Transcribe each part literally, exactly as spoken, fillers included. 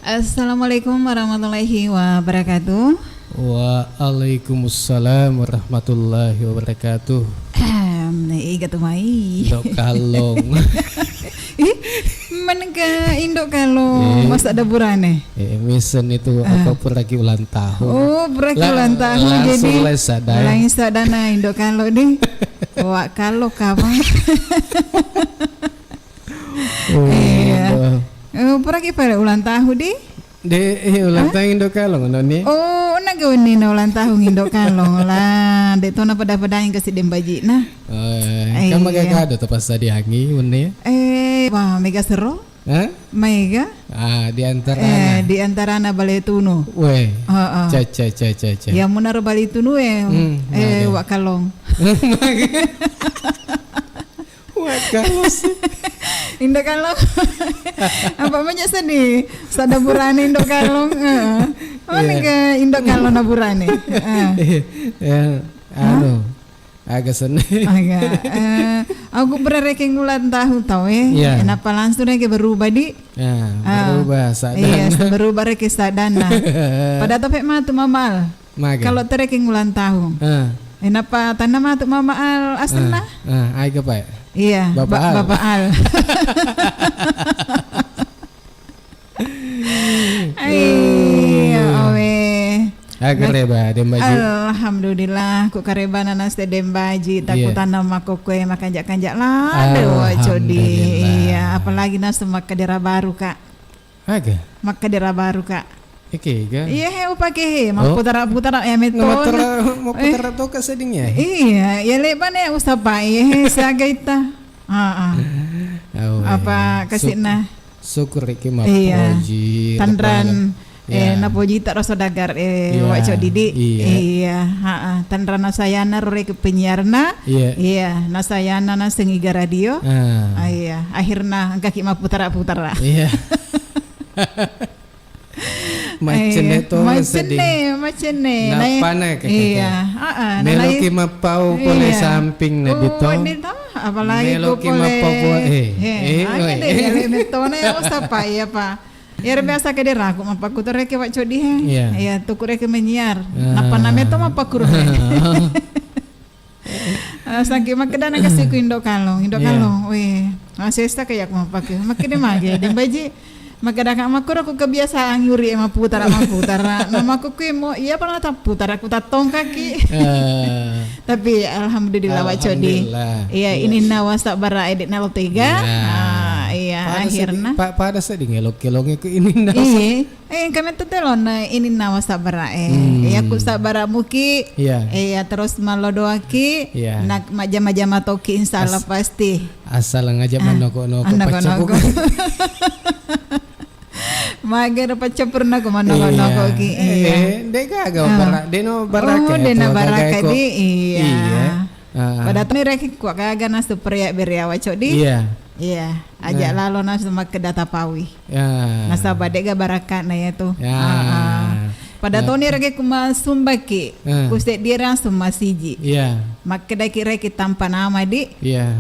Assalamualaikum warahmatullahi wabarakatuh. Waalaikumsalam warahmatullahi wabarakatuh. Ehm, iga tu mai. Indo Kallong. Ih, manengka Indo Kallong, eh, masa ada burane? Eh, mesen itu, ah, apa puraki ulang tahun. Oh, puraki ulang tahun, langsung jadi lain sadana. Lain sadana Indo Kallong deh. Wak Kallong kapan? Oh, iya. Eh, puraki pada ulang tahun di? De, eh, ulang tahun Indo Kallong, noni? Oh, naga wenni na ulang tahun Indo Kallong lah. De tona pada-pada yang kasih dembaji nah. Eh, kan maga kado tepas tadi hangi wenni? Eh, wah, mega seru. Hah? Mega. Ah, di antarana. Eh, di antarana Bale Tunu. Weh. Heeh. Ca, ca, ca, ca, ca. Ya, munaro Bale Tunu, eh, hmm, eh, Wak Kallong. Wah, kalau sih. Indo Kallong. Apa banyak sedih? Sada burane Indo Kallong. Heeh. Mana ke Indo Kallong na burane? Heeh. Ya, anu. Aga seneng. Aga. Eh, aku berrekeng ulang tahun tau, eh. Iya. Kenapa langsung ke berubah di? Ya, ah, berubah sadana. Iya, berubah reke sadana. Pada topek matu mamal. Maga. Kalau terekeng ulang tahun. Ah. Enapa tanna matu mama al asenna? Ah, ah, ai gapai? Iya, Bapak Al. Bapak Al. Ai, awe. Aga reba dembaji. Alhamdulillah, ku kareba nana se dembaji, iya, taku tanam makokkoe makanja-kanja lah. Dewa codi. Alhamdulillah. Iya, apalagi nasu makkedera baru, Kak. Aga? Makkedera baru, Kak. Eke ga? Iya, he, upake he, oh, mapputara-putara ya metto. Mapputara, mapputara toka seding ya? Iya, ya lebane usapa iya he siaga ita. Heeh. Apa kasihna? Syukur ki mappoji. Iya. Tanran, eh, napoji tak rasa dagar, eh, Wak Cok Didi. Iya. Iya, heeh. Tanran nasayana rore ke penyiarna. Iya. Iya, nasayana nasengiga radio. Ah, iya. Akhirna engka ki mapputara-putara. Iya. Macenne to sedih. Macenne, macenne. Napana ke, iya, heeh, meloki mappau pole samping na dito. Apalagi meloki mappau pole, eh, eh, metone usapa iya pa. Iya biasa ke deraku mappaku to reke Wak Codi he. Iya. Iya, tuku reke menyiar. Nappa na metto mappakuru. Ah, sangki makkeda na kasiku Indo Kalong, Indo Kalong. Weh, ah, sesta kayak aku mappake. Makkeda mage, dembaji. Makkeda ka makkuro ku kebiasaan yuri e mapputara, mapputara. Na makku kui mo, iya pernah tapputara, ku tattongkaki. Tapi alhamdulillah, Wak Codi. Iya, ini nawa sabbara edit nalo tega. Ah, iya, akhirna. Pada sedih ngelok-kelongnya ku ini nawa. Iya. Eh, engka metto telonna ininna masabbara e. Iya, ku sabbara muki. Iya. Iya, terus mallodoaki. Iya. Nak majjama-jama toki, insya Allah pasti. Asal ngaja manoko-noko, paccapuku. Magero paccappurna ko manoko-noko ki. Iya. Eh, de gaga bara-, de no baraka. Oh, de na baraka di. Iya. Pada toni reki kuak gaga na supaya beri awak cok di. Iya. Iya, aja lalo na makkeda tapawi. Ya. Nasaba de'ga baraka'na iyatu. Ya. Pada toni reke ku masumbaki, ku seddie langsung masiji. Iya. Makkedaki reke tanpa nama di,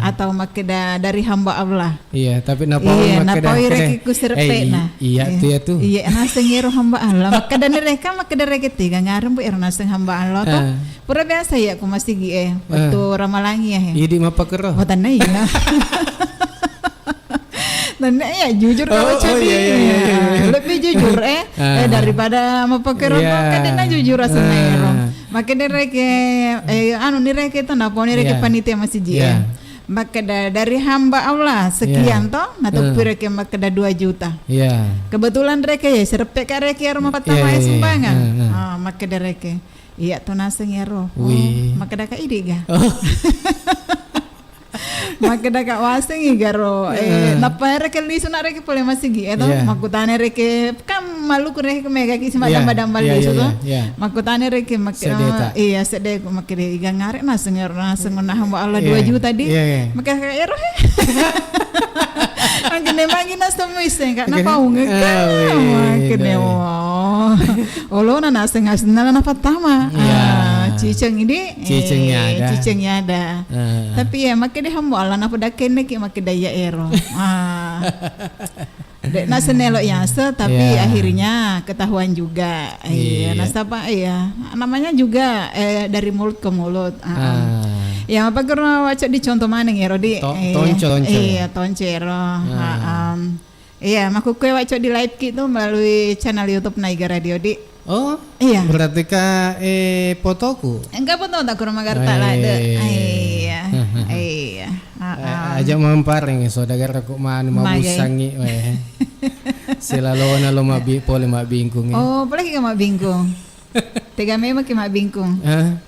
atau makkeda dari hamba Allah. Iya, tapi napawi, iya, makkeda, napawi reke ku sereppe'na. Iya, tu ya tu. Iya, naseng ero hamba Allah. Makkeda ni reka, makkeda reke tiga ngareng bu ero naseng hamba Allah to. Pura biasa iya ku masigi e, waktu ramalangi ya he. Idi mappakero. Watanna iya. Tanna iya, jujur kalau cadi. Lebih jujur, eh. Eh, daripada mappakero, kan dena jujur asenna ero. Makkeda reke, eh, anu ni reke to, naponi reke panitia masiji e. Makkeda dari hamba Allah sekian to, natoppi reke makkeda dua juta. Iya. Kebetulan reke ya, sereppe'ka reke ero mapattama sumbangan. Ah, makkeda reke. Iya to naseng ero. Oh, makkeda ka idi ga? Makkeda ka waseng i garo. Eh, nappa reke lisu na reke pole masigi e to. Makkutane reke, kan maluku reke mega ki sima damba-damba lisu to. Makkutane reke, makkeda, iya, sedde ku makkeda iga ngare naseng ero, naseng na hamba Allah dua juta di. Makkeda ka ero he. Angkene magi naseng muiseng ka, napaung ka. Makkeda, oh. Olona naseng asenna na pattama. Iya. Ah, Ciceng ini, cicengnya ada. Cicengnya ada. Tapi ya, makkeda hambo Allah napa dakenne ki makkeda iya ero. Ah. De' nasenelo yase, tapi akhirnya ketahuan juga. Iya, nasaba iya, namanya juga eh, dari mulut ke mulut. Ah. Ya, apa kena wacok di contoh maneng ya, Rodi? Tonco, tonco. Iya, tonco ero. Iya, makkukue wacok di live ki tu melalui channel YouTube Naiga Radio di. Oh, iya. Berarti ka eh potoku. Enggak foto tak kurang magar tak ada. Iya. Iya. Aja mampareng saudagar aku manu mabusangi weh. Silalona lo mabi pole mabingkung. Oh, pole ki mabingkung. Tega memang ki mabingkung. Hah?